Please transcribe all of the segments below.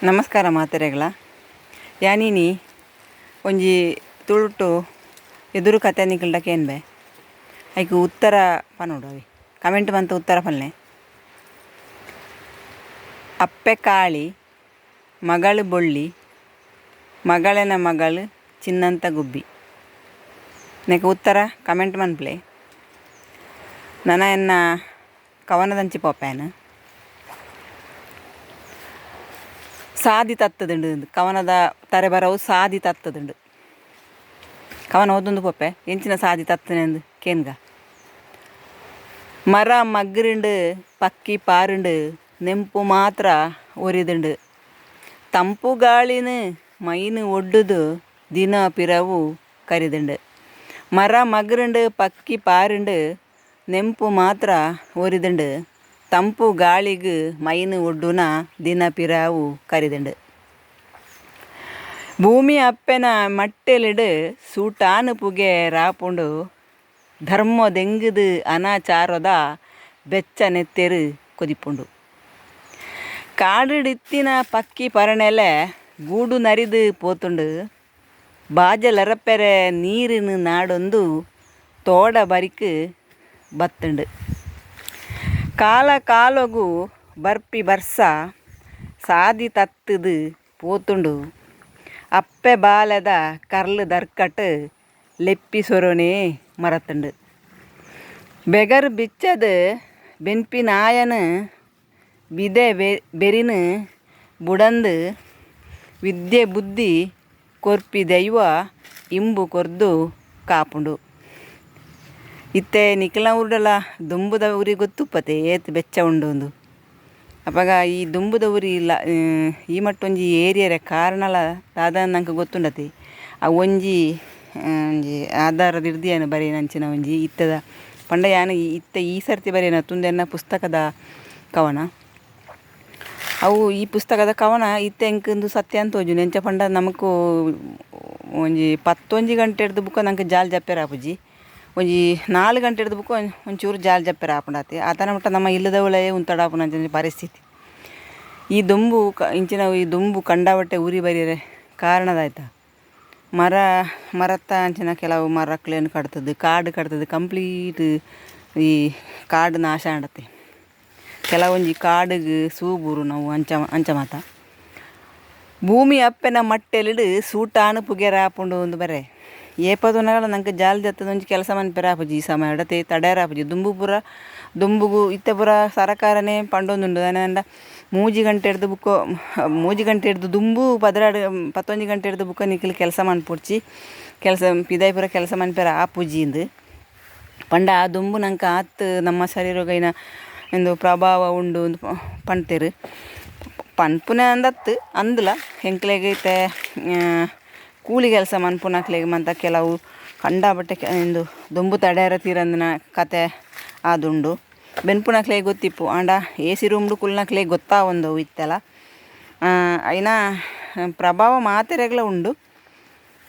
ನಮಸ್ಕಾರ ಮಾತೆರೆಗಳ. ಯಾನಿನಿ ಒಂಜಿ ತುಳುಟು ಎದುರು ಕತೆ ನಿಕಲ್ಡ ಕೇನ್ಬೆ, ಐಕ್ ಉತ್ತರ ಪನೊಡು. ಅವೆ ಕಮೆಂಟ್ ಮಂತ್ ಉತ್ತರ ಪನ್ಲೆ. ಅಪ್ಪೆ ಕಾಳಿ, ಮಗಳು ಬೊಳ್ಳಿ, ಮಗಳೆನ ಮಗಳು ಚಿನ್ನಂತ ಗುಬ್ಬಿ. ನೆಕ್ ಉತ್ತರ ಕಮೆಂಟ್ ಮನ್ಪ್ಲೆ. ನನ ಎನ್ನ ಕವನದಂಚಿ ಪೋಪೇನು. ಸಾದಿ ತತ್ತದುಂಡು ಕವನದ ತರೆ ಬರವು. ಸಾದಿ ತತ್ತದುಂಡು ಕವನ ಓದೊಂದು ಪೋಪೆ. ಎಂಚಿನ ಸಾದಿ ತತ್ತನೆಂದು ಕೇನ್ಗ. ಮರ ಮಗ್ರಿಂಡು, ಪಕ್ಕಿ ಪಾರುಂಡು, ನೆಂಪು ಮಾತ್ರ ಒರಿದುಂಡು. ತಂಪು ಗಾಳಿನ ಮೈನ್ ಒಡ್ಡುದು ದಿನ ಪಿರವು ಕರಿದುಂಡು. ಮರ ಮಗ್ರಿಂಡು, ಪಕ್ಕಿ ಪಾರುಂಡು, ನೆಂಪು ಮಾತ್ರ ಒರಿದುಂಡು. ತಂಪು ಗಾಳಿಗ್ ಮೈನ್ ಒಡ್ಡುನ ದಿನ ಪಿರಾವು ಕರಿದುಂಡು. ಭೂಮಿ ಅಪ್ಪೆನ ಮಟ್ಟೆಲಿಡ್ ಸೂಟಾನು ಪುಗೆ ರಾಪುಂಡು. ಧರ್ಮದೆಂಗುದು ಅನಾಚಾರದ ಬೆಚ್ಚ ನೆತ್ತೆರ್ ಕೊದಿಪುಂಡು. ಕಾಡುಡಿತ್ತಿನ ಪಕ್ಕಿ ಪರಣೆಲೆ ಗೂಡು ನರಿದು ಪೋತುಂಡು. ಬಾಜಲರಪೆರೆ ನೀರಿನ ನಾಡೊಂದು ತೋಡ ಬರಿಕ್ ಬತ್ತುಂಡು. ಕಾಲ ಕಾಲೊಗು ಬರ್ಪಿ ಬರ್ಸ ಸಾದಿ ತತ್ತುದು ಪೋತುಂಡು. ಅಪ್ಪೆ ಬಾಲೆದ ಕರ್ಲು ದರ್ಕಟ್ ಲೆಪ್ಪಿ ಸೊರೊನೇ ಮರತುಂಡು. ಬೆಗರ್ ಬಿಚ್ಚದು ಬೆನ್ಪಿನಾಯನ್ ಬಿದೆ ಬೆರಿನ್ ಬುಡಂದು ವಿದ್ಯೆ ಬುದ್ಧಿ ಕೊರ್ಪಿ ದೈವ ಇಂಬು ಕೊರ್ದು ಕಾಪುಂಡು. ಇತ್ತೆ ನಿಕಲ್ನ ಊರುಡಲ ದುಂಬುದ ಉರಿ ಗೊತ್ತುಪ್ಪತೆ ಏತ್ ಬೆಚ್ಚ ಉಂಡು ಉಂದು. ಅಪಗ ಈ ದುಂಬುದ ಉರಿ ಇಲ್ಲ ಈ ಮಟ್ಟೊಂಜಿ ಏರಿಯರೆ ಕಾರಣಲ ದಾದ ನಂಕ್ ಗೊತ್ತುಂಡತೆ. ಅವು ಒಂಜಿ ಒಂಜಿ ಆಧಾರ ದಿರ್ದಿಯನ ಬರೆಯಿನಂಚಿನ ಒಂಜಿ ಇತ್ತದ ಪಂಡ ಯಾನ್ ಇತ್ತೆ ಈ ಸರ್ತಿ ಬರೆಯಿನ ತುಂದೆನ್ನ ಪುಸ್ತಕದ ಕವನ. ಅವು ಈ ಪುಸ್ತಕದ ಕವನ ಇತ್ತೆ ಎಂಕ್ ಉಂದು ಸತ್ಯ ಅಂತ ತೋಜುಂಡು. ಎಂಚ ಪಂಡ ನಮಕ್ ಒಂಜಿ ಪತ್ತೊಂಜಿ ಗಂಟೆಡ್ದು ಬುಕ್ಕ ನಂಕ್ ಜಾಲ್ ಜಪ್ಪೆರೆ ಆಪುಜಿ. ಒಂಜಿ 4 ಗಂಟೆಡ್ದು ಬುಕ್ಕ ಒಂಚೂರು ಜಾಲ್ ಜಪ್ಪೆರೆ ಆಪುಂಡಾತೆ. ಆತನ ಮುಟ್ಟ ನಮ್ಮ ಇಲ್ಲದವುಲೇ ಉಂತಡಾಪುನಂಚಿನ ಪರಿಸ್ಥಿತಿ. ಈ ದುಂಬು ಇಂಚಿನ ಈ ದುಂಬು ಕಂಡಾವಟ್ಟೆ ಉರಿ ಬರಿಯರೆ ಕಾರಣದಾಯ್ತ ಮರ ಮರತ್ತ ಅಂಚಿನ ಕೆಲವು ಮರಕ್ಲೇನ್ ಕಡ್ತದ್ದು, ಕಾಡು ಕಡ್ತದ್ದು, ಕಂಪ್ಲೀಟ್ ಈ ಕಾಡು ನಾಶ ಆಂಡತೆ. ಕೆಲವೊಂಜಿ ಕಾಡುಗ್ ಸೂ ಬೂರುನವು ಅಂಚ ಅಂಚ ಮಾತ. ಭೂಮಿ ಅಪ್ಪೆನ ಮಟ್ಟೆಲಿಡ್ ಸೂಟಾನು ಪುಗೆರ ಆಪುಂಡು ಒಂದು ಬರೆ. ಏಪದುನಗಲ ನಂಗೆ ಜಾಲ್ ಜತ್ತದ ಒಂಜಿ ಕೆಲಸ ಮನ್ಪೆರೆ ಆಪುಜಿ. ಈ ಸಮಯ ಅಡತೆ ತಡೆಯರ ಆಪುಜಿ ದುಂಬು ಪೂರ ದುಂಬುಗು. ಇತ್ತೆ ಪೂರ ಸರಕಾರನೇ ಪಂಡೊಂದುಂಡು. ದಾನೆ 3 ಗಂಟೆಡ್ದು ಬುಕ್ಕೊ, 3 ಗಂಟೆಡ್ದು ದುಂಬು 12 ಪತ್ತೊಂಜಿ ಗಂಟೆಡ್ದು ಬುಕ್ಕ ನಿಕುಲು ಕೆಲಸ ಮನ್ಪೊಡ್ಚಿ, ಕೆಲಸ ಪಿದಾಯಿ ಪೂರ ಕೆಲಸ ಮನ್ಪೆರೆ ಆಪುಜಿ ಇಂದು ಪಂಡ. ಆ ದುಂಬು ನಂಗೆ ಆತ್ ನಮ್ಮ ಶರೀರಗೈನ ಒಂದು ಪ್ರಭಾವ ಉಂಡು ಅಂದ್ ಪಣ್ತೇರು. ಪನ್ಪುನ ಅಂದತ್ತು ಅಂದ್ಲ ಎಂಕ್ಲೆಗ್ ಇತ್ತೆ ಕೂಲಿ ಕೆಲಸ ಮನ್ಪುನಕ್ಲೆಗ್ ಮಂತ ಕೆಲವು ಕಂಡಾಪಟ್ಟೆ ಇಂದು ದುಂಬು ತಡೆಯರ ತೀರಂದಿನ ಕತೆ ಆದುಂಡು. ಬೆನ್ಪುನಕ್ಲೆಗ್ ಗೊತ್ತಿಪ್ಪು. ಆಂಡ ಎ ಸಿ ರೂಮ್ಡು ಕುಲ್ನಕ್ಲೆಗ್ ಗೊತ್ತಾವಂದು ಇತ್ತೆಲ. ಐನ ಪ್ರಭಾವ ಮಾತೆರೆಗ್ಲ ಉಂಡು.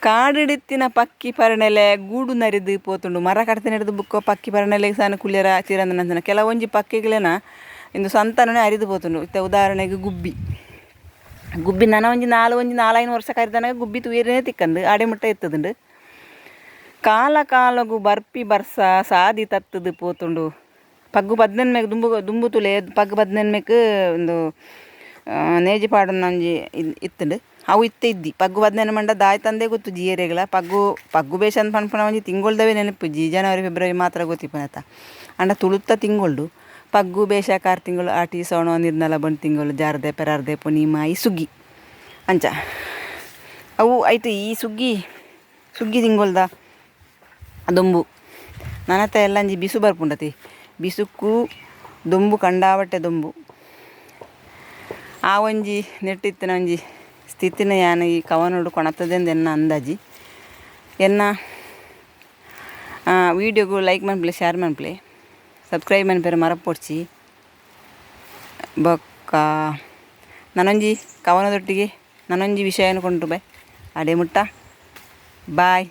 ಕಾಡಿಡಿತ್ತಿನ ಪಕ್ಕಿ ಪರಣೆಲೆ ಗೂಡು ನರಿದು ಪೋತುಂಡು. ಮರ ಕಡ್ತಿನ ಬುಕ್ಕೊ ಪಕ್ಕಿ ಪರಣೆಲೆ ಸಾನ ಕುಲ್ಯರ ತೀರಂದನಂಚಿನ ಕೆಲವೊಂಜಿ ಪಕ್ಕಿಗ್ಲೆನ ಇಂದು ಸಂತಾನನೇ ಅರಿದು ಪೋತುಂಡು. ಇತ್ತೆ ಉದಾಹರಣೆಗೆ ಗುಬ್ಬಿ. ಗುಬ್ಬಿ ನನ ಒಂಜಿ ನಾಲ್ ಒಂಜಿ ನಾಲೈನ್ ವರ್ಷ ಕರಿದನಗ ಗುಬ್ಬಿ ತೂಯೆರೆನೇ ತಿಕ್ಕಂದು, ಆಡೆ ಮುಟ್ಟ ಎತ್ತುದುಂಡು. ಕಾಲ ಕಾಲಗು ಬರ್ಪಿ ಬರ್ಸ ಸಾದಿ ತತ್ತುದು ಪೋತುಂಡು. ಪಗ್ಗು ಪದ್ನೆನ್ಮೆಗ್ ದುಂಬು ದುಂಬು ತುಲೆ ಪಗ್ಗು ಪದ್ನೆನ್ಮೆಕ್ ಒಂದು ನೇಜಿ ಪಾಡುನ ಒಂಜಿ ಇತ್ತುಂಡು. ಅವು ಇತ್ತೆ ಇದ್ದಿ. ಪಗ್ಗು ಪದ್ನೆನ್ ಮಂಡ ದಾಯ್ ತಂದೆ ಗೊತ್ತುಜಿ ಏರೆಗ್ಲ. ಪಗ್ಗು ಪಗ್ಗು ಬೇಷನ್ ಪನ್ಪುನ ಒಂಜಿ ತಿಂಗೊಳ್ದವೇ ನೆನಪುಜ್ಜಿ. ಜನವರಿ ಫೆಬ್ರವರಿ ಮಾತ್ರ ಗೊತ್ತಿಪ್ಪುನತ. ಆಂಡ ತುಳುತ್ತ ತಿಂಗೊಳ್ಡು ಪಗ್ಗು ಬೇಷ ಕಾರ್ ತಿಂಗಳು, ಆಟಿ ಸೋಣೋ ನಿರ್ನಲ ಬನ್ ತಿಂಗಳು, ಜಾರದೆ ಪೆರಾರ್ದೆ ಪುನಿ ಮಾಯಿ ಸುಗ್ಗಿ ಅಂಚ. ಅವು ಐಟ್ ಈ ಸುಗ್ಗಿ ಸುಗ್ಗಿ ತಿಂಗೊಳ್ದ ದೊಂಬು ನನತ ಎಲ್ಲಂಜಿ ಬಿಸು ಬರ್ಪುಂಡತಿ. ಬಿಸುಕ್ಕು ದೊಂಬು ಕಂಡಾವಟ್ಟೆ ದೊಂಬು. ಆ ಒಂಜಿ ನೆಟ್ಟಿತ್ತಿನ ಒಂಜಿ ಸ್ಥಿತಿನ ಯಾನ್ ಈ ಕವನೊಡು ಕೊಣತದೆಂದು ಎನ್ನ ಅಂದಾಜಿ. ಎನ್ನ ವೀಡಿಯೋಗು ಲೈಕ್ ಮನ್ಪುಲೆ, ಶೇರ್ ಮನ್ಪುಲೆ, ಸಬ್ಸ್ಕ್ರೈಬ್ ಮನ್ಪೆರೆ ಮರಪೊಡ್ಚಿ. ಬೊಕ್ಕ ನನೊಂಜಿ ಕವನದೊಟ್ಟಿಗೆ ನನೊಂಜಿ ವಿಷಯನ ಕೊಂಡು ಬೈ. ಅಡೆ ಮುಟ್ಟ ಬಾಯ್.